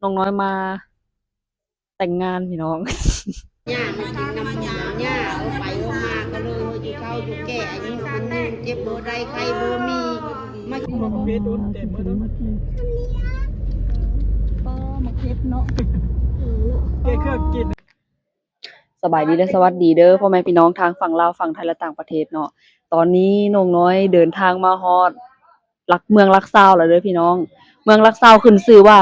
ນ້ອງນ້ອຍມາແຕ່ງງານພີ່ນ້ອງ. ຍ່າມາກິນນຳຫຍ້າ ເອົາໄປເອົາມາກໍເລີຍຢູ່ເຖົ້າຢູ່ແກ່ ອາຍຸມັນຍືນ ເຈັບບໍ່ໄດ້ໄຂ້ບໍ່ມີ ມາກິນ ເຜັດອຸນເຕັມໝົດເນາະ ເອີ ໝາກເຜັດເນາະ ເກັບເຄື່ອງກິນ. ສະບາຍດີ ແລະ ສະຫວັດດີເດີ ພໍ່ແມ່ພີ່ນ້ອງທາງຝັ່ງລາວ ຝັ່ງໄທ ແລະ ຕ່າງປະເທດເນາະ. ຕອນນີ້ນ້ອງນ້ອຍເດີນທາງມາຮອດຫຼັກ ເມືອງຫຼັກຊາວແລ້ວເດີພີ່ນ້ອງ. ເມືອງຫຼັກຊາວຂຶ້ນຊື່ວ່າ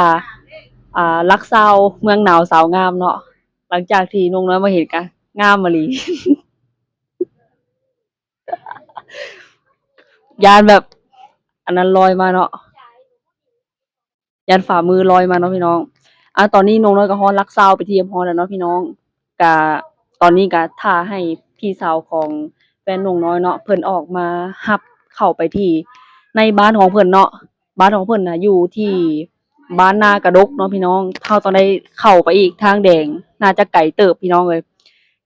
ອ່າ ຫຼັກຊາວເມືອງໜາວສາວງາມເນາະ. ຫຼັງຈາກທີ່ນ້ອງນ້ອຍມາເຫັນກະງາມອີ່ຫຼີ ຢ້ານແບບອັນນັ້ນລອຍມາເນາະ. ຢ້ານຝ່າມືລອຍມາເນາະພີ່ນ້ອງ. ອາ ຕອນນີ້ນ້ອງນ້ອຍກໍຮອດຫຼັກຊາວເປັນທີ່ຮຽບຮ້ອຍແລ້ວເນາະພີ່ນ້ອງ. ກະ ຕອນນີ້ກະຖ້າໃຫ້ພີ່ສາວຂອງແຟນນ້ອງນ້ອຍເນາະ ເພິ່ນອອກມາຮັບເຂົ້າໄປທີ່ໃນບ້ານຂອງເພິ່ນເນາະ. ບ້ານຂອງເພິ່ນນະຢູ່ທີ່ບ້ານນາກະດົກເນາະພີ່ນ້ອງ. ເຮົາຕ້ອງໄດ້ເຂົ້າໄປອີກທາງແດງ ໜ້າຈະໄກເຕີບພີ່ນ້ອງເອີຍ.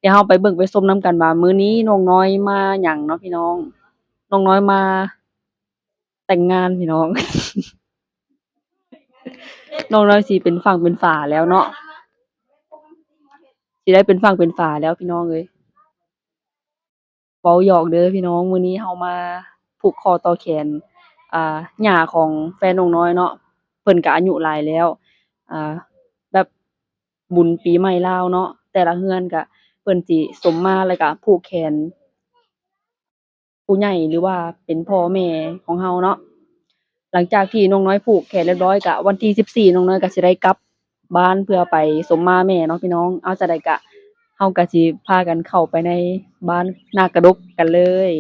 ດຽວເຮົາໄປເບິ່ງໄປຊົມນຳກັນວ່າມື້ນີ້ນ້ອງນ້ອຍມາຫຍັງເນາະພີ່ນ້ອງ. ນ້ອງນ້ອຍມາ ແຕ່ງງານພີ່ນ້ອງ. ນ້ອງນ້ອຍຊິເປັນຝັ່ງເປັນຝາແລ້ວເນາະ ຊິໄດ້ເປັນຝັ່ງເປັນຝາແລ້ວພີ່ນ້ອງເອີຍ. ເວົ້າຫຍອກເດີພີ່ນ້ອງ ມື້ນີ້ເຮົາມາຜູກຂໍ້ຕໍ່ແຂນ ອ່າ ຍ່າຂອງແຟນນ້ອງນ້ອຍເນາະ. ເພິ່ນກະອາຍຸຫຼາຍແລ້ວ ອ່າ ແບບບຸນປີໃໝ່ລາວເນາະ ແຕ່ລະເຮືອນກະເພິ່ນຊິສົມມາ ແລ້ວກະຜູກແຂນ ຜູ້ໃຫຍ່ ຫຼືວ່າເປັນພໍ່ແມ່ຂອງເຮົາເນາະ. ຫຼັງຈາກທີ່ນ້ອງນ້ອຍຜູກແຂນຮຽບຮ້ອຍ ກະວັນທີສິບສີ່ ນ້ອງນ້ອຍກະຊິໄດ້ກັບບ້ານເພື່ອໄປສົມມາແມ່ເນາະພີ່ນ້ອງ. ເອົາ ຈັ່ງໃດກະເຮົາກະຊິພາກັນເຂົ້າໄປໃນບ້ານນາກະດົກກັນເລີຍ.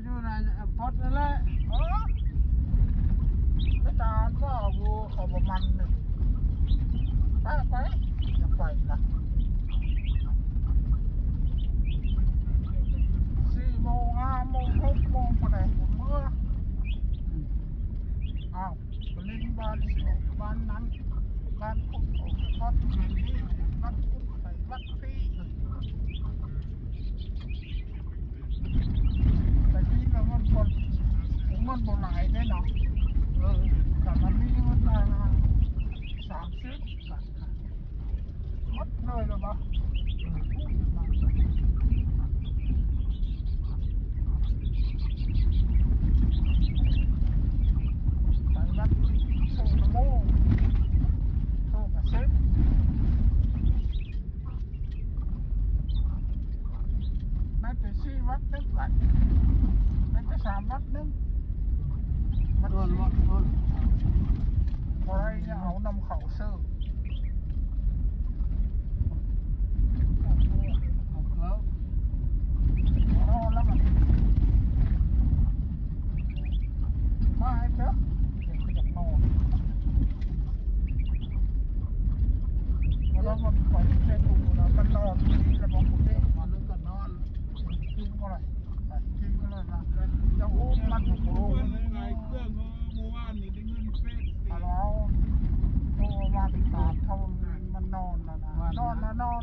ຢູ່ໃນແອບພອດນັ້ນແຫຼະ. ເອີ ໄປຕາມວ່າ ໂອ້ ເຂົາບໍ່ມັນນີ້ ໄປ ໄປ ຢ່າໄປລະ. ສີ່ໂມງ ຫ້າໂມງ ຫົກໂມງ ພຸ້ນແຫຼະ ເມືອ. ອືມ ອ້າວ ໄປເຫຼັ້ນບ້ານນີ້ ບ້ານນັ້ນ ບ້ານພຸ້ນ ໄປວັດນີ້ ໄປວັດພຸ້ນ ໄປວັດພີ້. ແຕ່ປີນີ້ມັນບໍ່ ມັນບໍ່ຫຼາຍເດ້ເນາະ. ເອີ ກະມັນມີມັນ ສາມສິບ ໝົດເລີຍລະບໍ່? ໄປວັດໂຊນະໂມ ໂຊກະເຊັນ. ໄດ້ໄປສີ່ວັດໜຶ່ງວັດ ໄດ້ໄປສາມວັດໜຶ່ງວັດ ໂດນ ສີ່ ໂດນ ບໍ່ໄດ້ ຢ່າເອົານຳເຂົາເຊີ. ເອົາແລ້ວ ມາໃຫ້ເດີ ຢາກນອນ. ແລ້ວມັນໄປໃສ່ຕູ້ແລ້ວມັນນອນຢູ່ນີ້ແລ້ວບໍ່ຮູ້ເດ້ ມາແລ້ວກໍນອນ ກິນບໍ່ໄດ້ ກິນບໍ່ໄດ້ນະ ຈະໂອ້ມັນບໍ່ຮູ້. ເມື່ອວານນີ້ໄດ້ເງິນແປດສິບ ອາ ແລ້ວ ໂທມາຕິດຕາມເຂົາ ມັນນອນແລ້ວນະ ນອນແລ້ວນອນ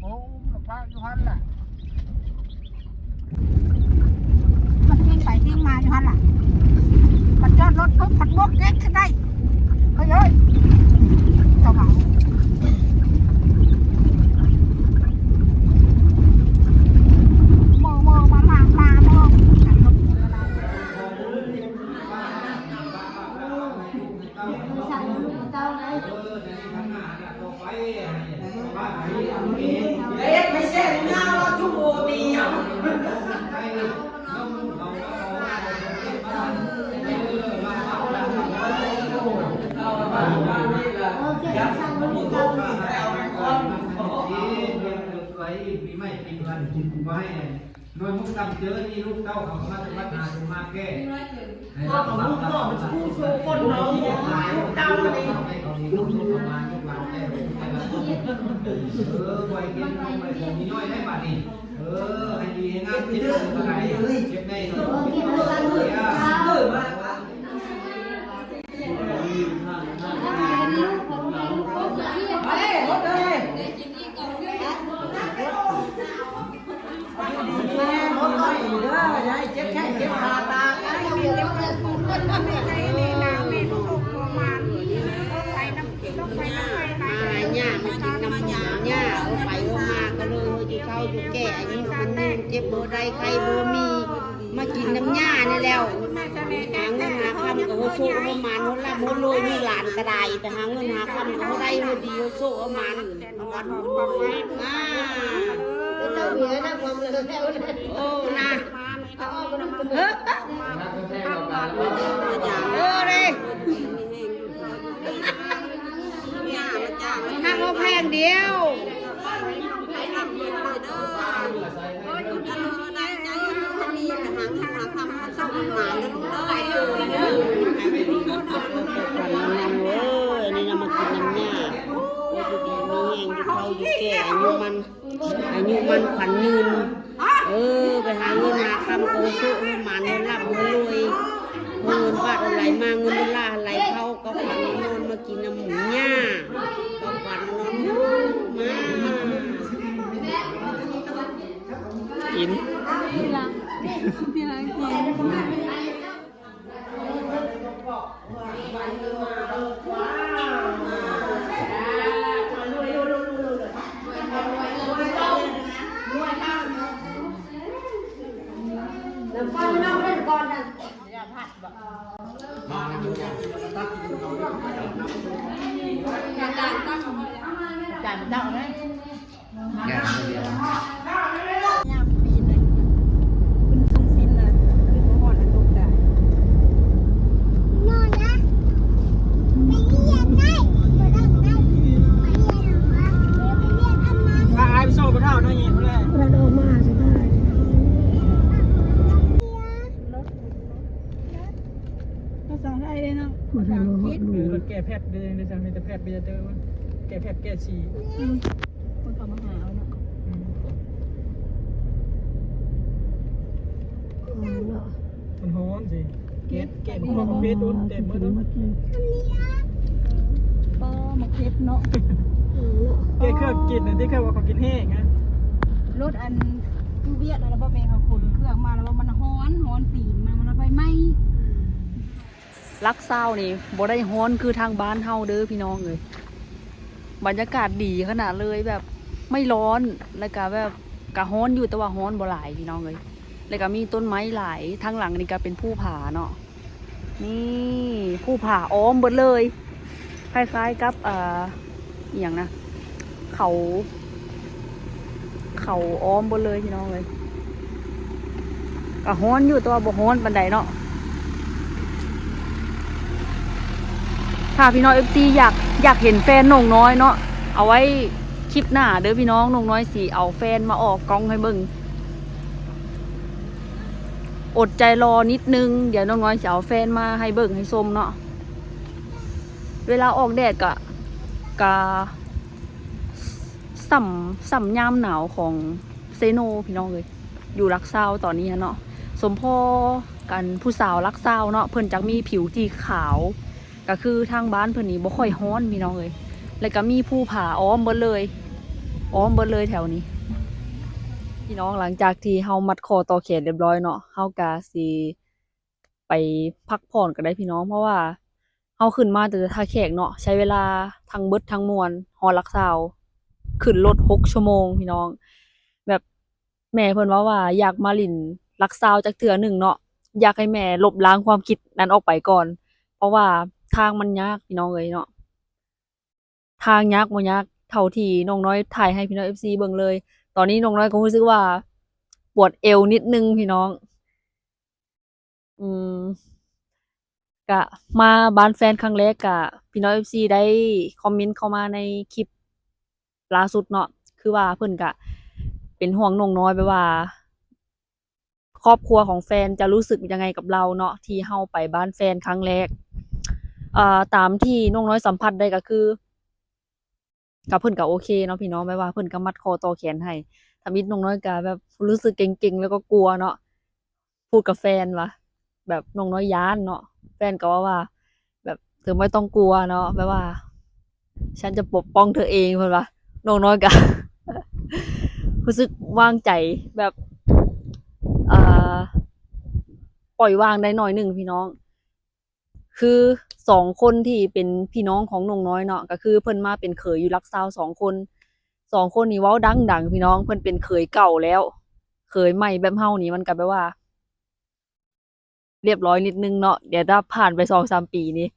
ໂອ້ ລະປະຢູ່ຫັ້ນແຫຼະ. ມັນພິງໄປພິງມາຢູ່ຫັ້ນລະ ມັນຈອດລົດປຸບ ພັດບວກເກັກຂຶ້ນໄດ້. ເຮີ້ຍ ເອີຍ ສະຫວ່າງ ໂມ ໂມ ມາ ມາ ມາ ໂມ. ປີໃໝ່ປີເດືອນ ໄວ້ໃຫ້ ໂດຍໝູ່ຕ່ຳເຈີນີ້ ລູກເຕົ້າເຂົາມາຈະມາຫາ ຈະມາແກ້ ໃຫ້ເຂົາຮູ້ເນາະ ມັນຊິຮູ້ສູ່ຄົນເນາະ ລູກເຕົ້ານີ້ ໃຫ້ເຂົາມີລູກເຂົ້າມາ ລູກຫຼານແຕ່ລະຄົນ ເອີ ບໍ່ໃຫ້ກິນ ບໍ່ໃຫ້ກິນນ້ອຍໄດ້ບາດນີ້ ເອີ ໃຫ້ດີໃຫ້ງາມ ເຈັບບໍ່ໄດ້ ເຈັບໄດ້ ເອີ ມາ ເຈັບບໍ່ໄດ້ ໄຂ້ບໍ່ມີ ມາກິນນຳຍ່ານີ້ແລ້ວ ຫາເງິນຫາຄຳກໍຫົວໂຊກຫົວໝານ ຫົວລ່ຳຫົວລວຍ ລູກຫຼານກໍໄດ້ ໄປຫາເງິນຫາຄຳກໍບໍ່ໄດ້ ຫົວດີຫົວໂຊກຫົວໝານ ມາ ເຈົ້າເໝືອນະ ຄວາມເລີແລ້ວ ໂອ້ ນະ ເອີ ເອີເດ້ ຮັກເຮົາແພງດຽວ ອັນນີ້ນະ ມາກິນນຳຍ່າ ຢູ່ດີມີແຮງ ຢູ່ເຖົ້າຢູ່ແກ່ ອາຍຸໝັ້ນ ອາຍຸໝັ້ນຂວັນຍືນ ເອີ ໄປຫາເງິນຫາຄຳ ກໍໃຫ້ໂຊກໃຫ້ໝານ ໃຫ້ລ່ຳໃຫ້ລວຍ ເງິນບາດໄຫຼມາ ເງິນໂດລາໄຫຼເຂົ້າ ກໍຂວັນນອນມາກິນນຳຍ່າ ກໍຂວັນນອນມາ ກິນ ທີຫຼັງ ທີຫຼັງກິນ. ຈານເຈົ້ານະ ຍ່າງຄົນດຽວ ຍາມປີນ ຂຶ້ນສູງສິນນະ ຂຶ້ນບໍ່ຮອດນະ ຕົກຕາຍ. ນອນນະ ໄປຮຽນໄດ້ ບໍ່ຕ້ອງໄດ້ ໄປຮຽນນະ ໄປຮຽນອັນນັ້ນ ພາອ້າຍໄປໂຊກະເຖົ້າໜ້ອຍນີ້ພຸ້ນແຫຼະ ບໍ່ໄດ້ອອກມາສະບາຍ. ບໍ່ທັນຮອດ ເອີ ລົດແກ້ແພັດເດີ ໄດ້ຊັ້ນ ມີແຕ່ແພັດ ມີແຕ່ແກ້ແພັດແກ້ສີ ອືມ ຄົນເຂົາມາຫາເອົາເນາະ ອືມ ເອີ ເນາະ ມັນຮ້ອນຊິ ແກະ ແກະໝາກເຜັດ ເຕັມໝົດ ເອີ ບໍ່ ໝາກເຜັດເນາະ ແກະເຄື່ອງກິນນະ ທີ່ເຂົາວ່າເຂົາກິນແຫ້ງນະ ລົດອັນ ຄືວຽດນະ ລະບໍ່ແມ່ນເຂົາຂົນເຄື່ອງມາ ລະວ່າມັນຮ້ອນ ຮ້ອນຕີນມາ ມັນລະໄຟໄໝ້ ຫຼັກຊາວນີ້ບໍ່ໄດ້ຮ້ອນຄືທາງບ້ານເຮົາເດີພີ່ນ້ອງເອີຍ ບັນຍາກາດດີຂະໜາດເລີຍ ແບບໄມ່ຮ້ອນ ແລ້ວກະແບບກະຮ້ອນຢູ່ ແຕ່ວ່າຮ້ອນບໍ່ຫຼາຍພີ່ນ້ອງເອີຍ ແລ້ວກະມີຕົ້ນໄມ້ຫຼາຍ ທາງຫຼັງນີ້ກະເປັນພູຜາເນາະ ນີ້ພູຜາອ້ອມເບິດເລີຍ ຄ້າຍໆກັບ ເອີ ອີ່ຫຍັງນະ ເຂົາ ເຂົາອ້ອມເບິດເລີຍພີ່ນ້ອງເອີຍ ກະຮ້ອນຢູ່ ແຕ່ວ່າບໍ່ຮ້ອນປານໃດເນາະ ຖ້າພີ່ນ້ອງເອັຟຊີຢາກ ຢາກເຫັນແຟນນ້ອງນ້ອຍເນາະ ເອົາໄວ້ຄລິບໜ້າເດີພີ່ນ້ອງ ນ້ອງນ້ອຍຊິເອົາແຟນມາອອກກ້ອງໃຫ້ເບິ່ງ ອົດໃຈລໍນິດໜຶ່ງ ດຽວນ້ອງນ້ອຍຊິເອົາແຟນມາໃຫ້ເບິ່ງໃຫ້ຊົມເນາະ ເວລາອອກແດດກະ ກະ ສ່ຳ ສ່ຳຍາມໜາວຂອງເຊໂນພີ່ນ້ອງເອີຍ ຢູ່ຫຼັກຊາວຕອນນີ້ຫັ້ນເນາະ ສົມພໍກັນຜູ້ສາວຫຼັກຊາວເນາະ ເພິ່ນຈະມີຜິວທີ່ຂາວ ກະຄືທາງບ້ານເພິ່ນນີ້ບໍ່ຄ່ອຍຮ້ອນພີ່ນ້ອງເອີຍ ແລ້ວກະມີພູຜາອ້ອມເບິດເລີຍ ອ້ອມເບິດເລີຍແຖວນີ້ ພີ່ນ້ອງ ຫຼັງຈາກທີ່ເຮົາມັດຂໍ້ຕໍ່ແຂນຮຽບຮ້ອຍເນາະ ເຮົາກະຊິ ໄປພັກຜ່ອນກໍໄດ້ພີ່ນ້ອງ ເພາະວ່າເຮົາຂຶ້ນມາແຕ່ທ່າແຂກເນາະ ໃຊ້ເວລາທັງເບິດທັງມວນຮອດຫຼັກຊາວ ຂຶ້ນລົດຫົກຊົ່ວໂມງພີ່ນ້ອງ ແບບແມ່ເພິ່ນເວົ້າວ່າຢາກມາຫຼິ້ນຫຼັກຊາວຈັກເທື່ອໜຶ່ງເນາະ ຢາກໃຫ້ແມ່ລົບລ້າງຄວາມຄິດນັ້ນອອກໄປກ່ອນ ເພາະວ່າທາງມັນຍາກພີ່ນ້ອງເອີຍເນາະ. ທາງຍາກບໍ່ຍາກເທົ່າທີ່ນ້ອງນ້ອຍຖ່າຍໃຫ້ພີ່ນ້ອງເອັຟຊີເບິ່ງເລີຍ. ຕອນນີ້ນ້ອງນ້ອຍກໍຮູ້ສຶກວ່າປວດເອວນິດໜຶ່ງພີ່ນ້ອງ. ອືມ ກະມາບ້ານແຟນຄັ້ງແລກ ກະພີ່ນ້ອງເອັຟຊີໄດ້ຄອມເມັນເຂົ້າມາໃນຄລິບລ່າສຸດເນາະ ຄືວ່າເພິ່ນກະເປັນຫ່ວງນ້ອງນ້ອຍ ແບບວ່າ ຄອບຄົວຂອງແຟນຈະຮູ້ສຶກຍັງໄງກັບເຮົາເນາະ ທີ່ເຮົາໄປບ້ານແຟນຄັ້ງແລກ. ເອີ ຕາມທີ່ນ້ອງນ້ອຍສຳຜັດໄດ້ກໍຄື ກໍເພິ່ນກໍໂອເຄເນາະພີ່ນ້ອງ ແບບວ່າເພິ່ນກໍມັດຂໍ້ຕໍ່ແຂນໃຫ້. ທຳອິດນ້ອງນ້ອຍກໍແບບຮູ້ສຶກເກຣັງໆ ແລ້ວກໍກົວເນາະ ພູດກັບແຟນວ່າ ແບບນ້ອງນ້ອຍຢ້ານເນາະ ແຟນກໍເວົ້າວ່າ ແບບ "เธอไม่ต้องกลัวเนาะ" ແບບວ່າ "ฉันจะปกป้องเธอเอง" ເພິ່ນວ່າ. ນ້ອງນ້ອຍກໍ ຮູ້ສຶກວາງໃຈ ແບບ ເອີ ປ່ອຍວາງໄດ້ໜ້ອຍໜຶ່ງພີ່ນ້ອງ. ຄືສອງຄົນທີ່ເປັນພີ່ນ້ອງຂອງນ້ອງນ້ອຍເນາະ ກໍຄືເພິ່ນມາເປັນເຂີຍຢູ່ຫຼັກຊາວສອງຄົນ. ສອງຄົນນີ້ເວົ້າດັງໆ ພີ່ນ້ອງ ເພິ່ນເປັນເຂີຍເກົ່າແລ້ວ ເຂີຍໃໝ່ແບບເຮົານີ້ ມັນກໍແບບວ່າ ລຽບລ້ອຍນິດໜຶ່ງເນາະ. ດຽວຖ້າຜ່ານໄປສອງສາມປີນີ້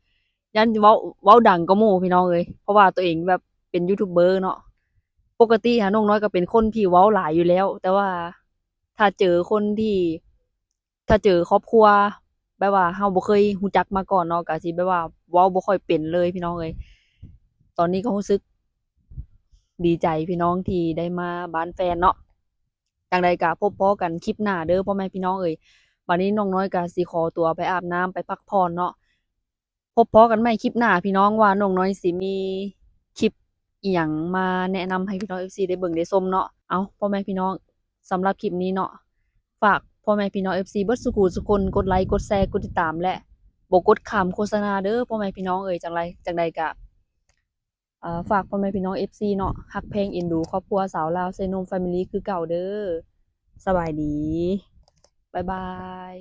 ຢ້ານເວົ້າ ເວົ້າດັງກວ່າໝູ່ພີ່ນ້ອງເອີຍ ເພາະວ່າຕົວເອງແບບເປັນຢູທູບເບີເນາະ. ປົກກະຕິຫານ້ອງນ້ອຍກໍເປັນຄົນທີ່ເວົ້າຫຼາຍຢູ່ແລ້ວ ແຕ່ວ່າຖ້າເຈີຄົນທີ່ ຖ້າເຈີຄອບຄົວແບບວ່າເຮົາບໍ່ເຄີຍຮູ້ຈັກມາກ່ອນເນາະ ກໍຊິແບບວ່າເວົ້າບໍ່ຄ່ອຍເປັນເລີຍພີ່ນ້ອງເອີຍ. ຕອນນີ້ກໍຮູ້ສຶກດີໃຈພີ່ນ້ອງທີ່ໄດ້ມາບ້ານແຟນເນາະ. ຈັ່ງໃດກໍພົບພໍ້ກັນຄລິບໜ້າເດີພໍ່ແມ່ພີ່ນ້ອງເອີຍ. ບັດນີ້ນ້ອງນ້ອຍກໍຊິຂໍຕົວໄປອາບນ້ຳ ໄປພັກຜ່ອນເນາະ. ພົບພໍ້ກັນໃໝ່ຄລິບໜ້າພີ່ນ້ອງ ວ່ານ້ອງນ້ອຍຊິມີຄລິບອີ່ຫຍັງມາແນະນຳໃຫ້ພີ່ນ້ອງເອັຟຊີໄດ້ເບິ່ງໄດ້ຊົມເນາະ. ເອົາ ພໍ່ແມ່ພີ່ນ້ອງ ສຳລັບຄລິບນີ້ເນາະ ຝາກພໍ່ແມ່ພີ່ນ້ອງເອັຟຊີເບິດສູ່ຜູ້ສູ່ຄົນ ກົດໄລ ກົດແຊ ກົດຕິດຕາມ ແລະ ບໍ່ກົດຂ້າມໂຄສະນາເດີພໍ່ແມ່ພີ່ນ້ອງເອີຍ. ຈັ່ງໃດ ຈັ່ງໃດກະ ເອີ ຝາກພໍ່ແມ່ພີ່ນ້ອງເອັຟຊີເນາະ ຮັກແພງເອັນດູຄອບຄົວຊາວລາວເຊໂນມແຟມິລີຄືເກົ່າເດີ. ສະບາຍດີ ບາຍບາຍ.